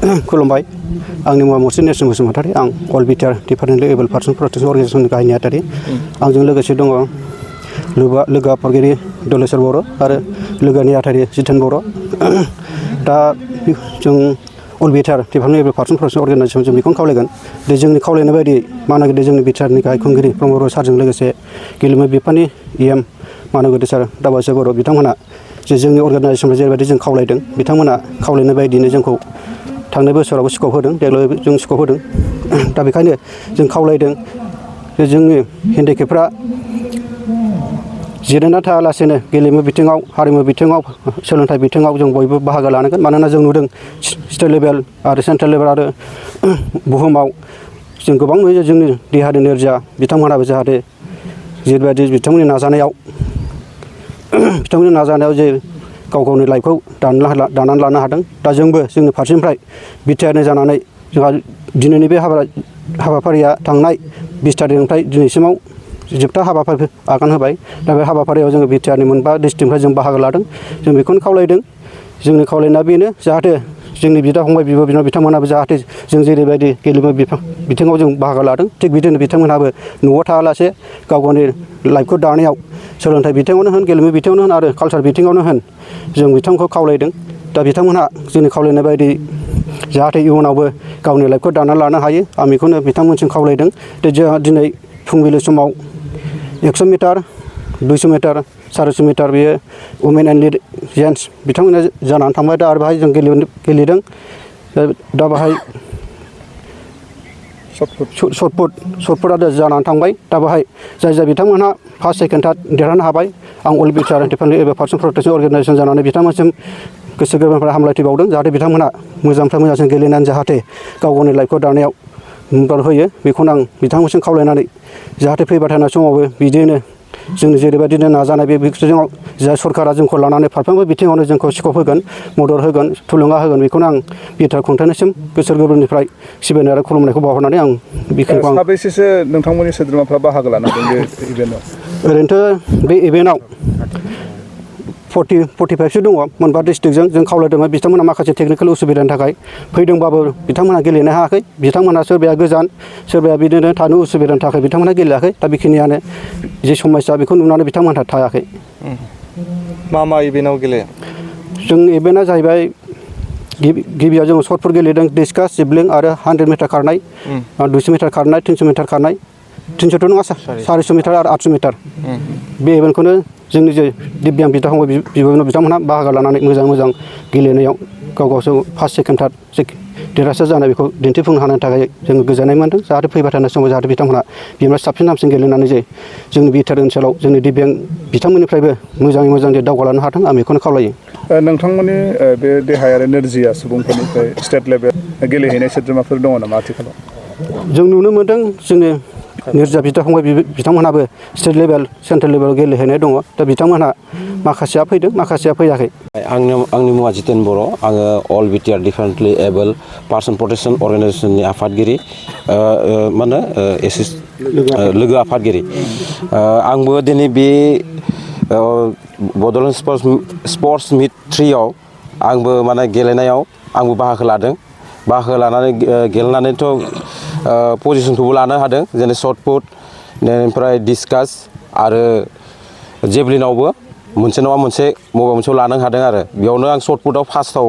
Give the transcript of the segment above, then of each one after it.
खुलुमबाय आंनि मुङा मुर्शिद नेरसोन बसुमतारी आं all BTR department able person protection अर्गानाइजेसननि गाहाय नेहाथारि आंजों लोगोसे दङ लोगो आफादगिरि दलेश्वर बर' आरो लोगो नेहाथारि जितेन बर' दा जों all BTR department able person protection organization जों बेखौनो खावलायगोन दे जोंनि खावलायनाय बायदि मानागिरि जोंनि बिटिआरनि गाहाय खुंगिरि प्रमद बर' सारजों लोगोसे गेलेमु बिफाननि इएम मानागिरि सार दाबासो बर' बिथांमोना जे जोंनि अर्गानाइजेसननिफ्राय जेरैबायदि जों खावलायदों बिथांमोना खावलायनाय बायदिनो जोंखौ थांनाय बोसोरावबो स्कप होदों देग्लाय जों स्कप होदों दा बेखायनो जों खावलायदों जे जोंनि हेन्डिकेपफ्रा जिरायना थायालासेनो गेलेमु बिथिङाव हारिमु बिथिङाव सोलोंथाइ बिथिङाव जों बयबो बाहागो लानांगोन मानोना जों नुदों स्टेट लेभेल आरो सेन्ट्रेल लेभेल आरो बुहुमाव जों गोबां नुयो जोंनि देहानि नोरजिया बिथांमोनाबो जाहाथे जेरैबायदि बिथांमोननि नाजानायाव जे गाव गावनि लाइफखौ दानानै लानो हादों दा जोंबो जोंनि फारसेनिफ्राय बिटिआरनि जानानै जोंहा दिनैनि बे हाबाफारिया थांनाय 20 थारिखनिफ्राय दिनैसिमाव जोबथा हाबाफारि आगान होबाय दा बे हाबाफारियाव जोङो बिटिआरनि मोनबा डिस्ट्रिक्टनिफ्राय जों बाहागो लादों जों बेखौनो खावलायदों जोंनि खावलायनाया बेनो जाहाथे जोंनि बिदा फंबाय बिब' बिनानाव बिथांमोनाबो जाहाथे जों जेरैबायदि गेलेमु बिथिङाव जों बाहागो लादों थिग बिदिनो बिथांमोनहाबो न'आव थायालासे गाव गावनि लाइफखौ दानायाव सोलोंथाइ बिथिङावनो होन गेलेमु बिथिङावनो होन आरो कालसार बिथिङावनो होन जों बिथांखौ खावलायदों दा बिथांमोनहा जोंनि खावलायनाय बायदि जाहाथे इयुनावबो गावनि लाइफखौ दानानै लानो हायो आं बेखौनो बिथांमोनसिम खावलायदों दे जोंहा दिनै फुंबिलि समाव 100 मिटार 200 मिटार 400 मिटार बेयो वुमेन एन्ड जेन्टस बिथांमोना जानानै थांबाय दा आरो बाहाय जों गेलेदों दा बाहाय शर्टपुटआ जानानै थांबाय दा बाहाय जाय बिथांमोनहा फार्स्ट सेकेन्ड थार्ड देरहानो हाबाय आं अल बिटिआर डिपार्टमेन्ट एबा पार्सन प्रटेक्शन अर्गानाइजेसन जानानै बिथांमोनसिम गोसो गोरबोनिफ्राय हामलायथि बावदों जाहाथे बिथांमोनहा मोजांनिफ्राय मोजांसिन गेलेनानै जाहाथे गाव गावनि लाइफखौ दानायाव मदद होयो बेखौनो आं बिथांमोनसिम खावलायनानै जाहाथे फैबाय थानाय समावबो बिदिनो जों जेरैबायदिनो नाजानाय बे बिथिङाव जा सरकारा जोंखौ लानानै फारफ्रोमबो बिथिङावनो जोंखौ स्कप होगोन मदद होगोन थुलुंगा होगोन बेखौनो आं बिटिआर खुंथायनिसिम गोसो गोरबोनिफ्राय सिबिनाय आरो खुलुमनायखौ बावहरनानै आं बेखिनिखौ साबेसेसो नोंथांमोननि सोद्रोमाफ्रा बाहागो लानो हादों बे इभेन्टआव ओरैनोथ' बे इभेन्टआव 45सो दङ मोनबा डिस्ट्रिक्टजों जों खावलायदोंमोन बिथांमोना माखासे टेकनिकेल उसुबिदानि थाखाय फैदोंबाबो बिथांमोना गेलेनो हायाखै बिथांमोना सोरबाया गोजान सोरबाया बिदिनो थानो उसुबिदानि थाखाय बिथांमोना गेलेयाखै दा बेखिनियानो जे समस्या बेखौ नुनानै बिथांमोनहा थायाखै मा इभेन्टआव गेलेया जों इभेन्टआ जाहैबाय गिबियाव जों शर्टपुट गेलेदों डिस्कास जिबलिं आरो 100 मिटार खारनाय 200 मिटार खारनाय 300 मिटार खारनाय 300थ' नङा 400 मिटार आरो 800 मिटार बे इभेन्टखौनो जोंनि जे दिब्यां बिदा फंबाय बिब' बिथांमोनहा बाहागो लानानै मोजां गेलेनायाव गावसोर फार्स्ट सेकेन्ड थार्ड देरहासार जानाय बेखौ दिन्थिफुंनो हानायनि थाखाय जोङो गोजोननाय मोनदों जाहाथे फैबाय थानाय समाव जाहाथे बिथांमोनहा बेनिफ्राय साबसिन हामसिन गेलेनानै जे जोंनि बिटिआर ओनसोलाव जोंनि दिब्यां बिथांमोननिफ्रायबो मोजाङै मोजां जे दावगालांनो हाथों आं बेखौनो खावलायो नोंथांमोननि बे देहायारि नोरजिया सुबुंफोरनिफ्राय स्टेट लेभेल गेलेहैनाय सोद्रोमाफोर दङ नामा आथिखालाव जों नुनो मोनदों जोंनि नोरजिया बिदा फंबाय बिथांमोनहाबो स्टेट लेभेल सेन्ट्रेल लेभेल गेलेहैनाय दङ दा बिथांमोनहा माखासेया फैदों माखासेया फैयाखै आंनि मुङा जितेन बर' आङो all BTR differently able person protection अर्गानाइजेसननि आफादगिरि लोगो आफादगिरि आंबो दिनै बे बड'लेण्ड स्पर्ट्स मिट 3आव आंबो गेलेनायाव आंबो बाहागो लानानै गेलेनानैथ' पजिसनखौबो लानो हादों जेरै शर्टपुट बेनिफ्राय डिस्कास आरो जेभलिनावबो मोनसे नङा मोनसे बबेबा मोनसेयाव लानो हादों आरो बेयावनो आं शर्टपुटआव फार्स्टआव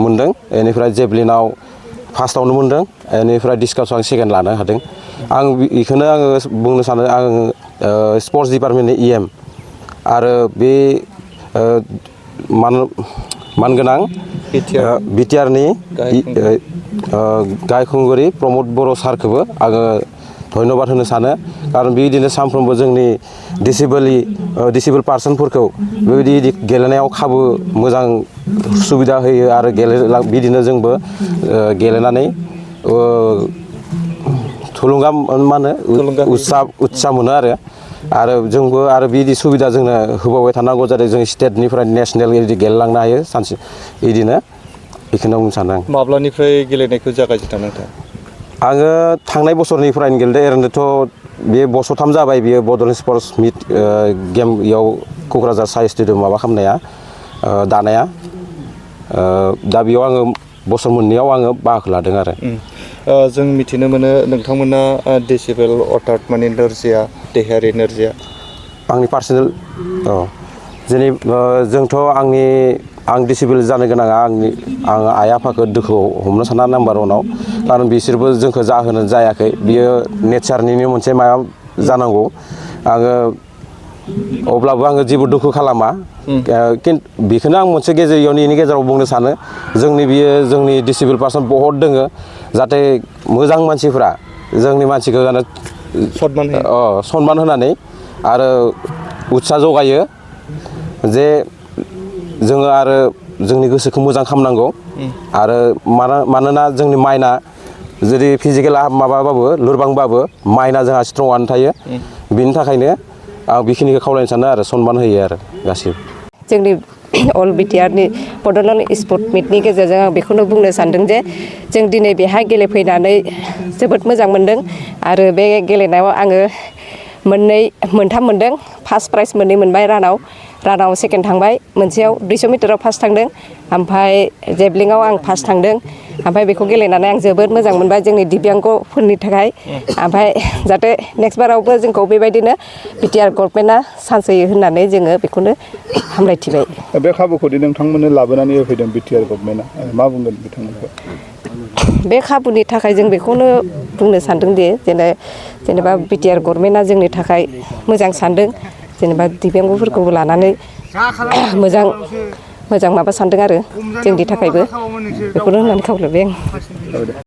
मोनदों बेनिफ्राय जेभलिनाव फार्स्टआवनो मोनदों बेनिफ्राय डिस्कासाव आं सेकेन्ड लानो हादों आं बेखौनो आङो बुंनो सानो आं स्पर्ट्स डिपार्टमेन्टनि इएम आरो बे मानगोनां बिटिआरनि गाहाय खुंगिरि प्रमद बर' सारखौबो आङो धन्यबाद होनो सानो खारन बेबायदिनो सानफ्रोमबो जोंनि डिसेबोल पार्सनफोरखौ बेबायदि गेलेनायाव खाबु मोजां सुबिदा होयो आरो बिदिनो जोंबो गेलेनानै थुलुंगा उत्साह मोनो आरो जोंबो आरो बिदि सुबिदा जोंनो होबावबाय थानांगौ जाहाथे जों स्टेटनिफ्राय नेसनेल गेलेलांनो हायो सानसे बिदिनो बेखौनो बुंनो सानो आं माब्लानिफ्राय गेलेनायखौ जागायजेनदों नोंथां आङो थांनाय बोसोरनिफ्रायनो गेलेदों ओरैनोथ' बे बोसोरथाम जाबाय बियो बड'लेण्ड स्पर्ट्स मिट गेमयाव क'क्राझार SAI स्टेडियाम माबा खालामनाया दानाया दा बेयाव आङो बोसोर मोननैयाव आङो बाहागो लादों आरो जों मिथिनो मोनो नोंथांमोना डिसेबोल अर्थात माने नोरजिया देहायारि नोरजिया आंनि पार्सनेल जोंथ' आं डिसेबोल जानो गोनाङा आं आइ आफाखौ दुखुआव हमनो साना नाम्बार वानाव खारन बिसोरबो जोंखौ जाहोनो जायाखै बियो नेचारनिनो मोनसे माबा जानांगौ आङो अब्लाबो आङो जेबो दुखु खालामा बेखौनो आं मोनसे इनि गेजेराव बुंनो सानो जोंनि डिसेबोल पार्सन बहुद दोङो जाहाथे मोजां मानसिफ्रा जोंनि मानसिखौ सनमान होनानै आरो उत्साह जगायो जे जोङो आरो जोंनि गोसोखौ मोजां खालामनांगौ आरो मानोना जोंनि माइन्डआ जुदि फिजिकेला माबाबाबो लोरबांबाबो माइन्डआ जोंहा स्ट्रंआनो थायो बिनि थाखायनो आं बेखिनिखौ खावलायनो सानो आरो सनमान होयो आरो गासिबो जोंनि अल बिटिआरनि बड'लेण्ड स्पर्ट मिटनि गेजेरजों आं बेखौनो बुंनो सानदों जे जों दिनै बेहाय गेलेफैनानै जोबोद मोजां मोनदों आरो बे गेलेनायाव आङो मोनथाम मोनदों फार्स्ट प्राइज मोनबाय रानाव सेकेन्ड थांबाय मोनसेयाव 200 मिटाराव फार्स्ट थांदों ओमफ्राय जेभलिंआव आं फार्स्ट थांदों ओमफ्राय बेखौ गेलेनानै आं जोबोद मोजां मोनबाय जोंनि दिव्यांगफोरनि थाखाय ओमफ्राय जाहाथे नेक्स्ट बारावबो जोंखौ बेबायदिनो बिटिआर गभर्नमेन्टआ चान्स होयो होननानै जोङो बेखौनो हामलायथिबाय बे खाबुखौदि नोंथांमोननो लाबोनानै होफैदों बिटिआर गभर्नमेन्टआ मा बुंगोन बिथांमोनखौ बे खाबुनि थाखाय जों बेखौनो बुंनो सानदों दि जेनेबा बिटिआर गभर्नमेन्टआ जोंनि थाखाय मोजां सानदों जेनेबा दिव्यांगफोरखौबो लानानै मोजां माबा सानदों आरो जोंनि थाखायबो बेखौनो होननानै खावलायबाय आं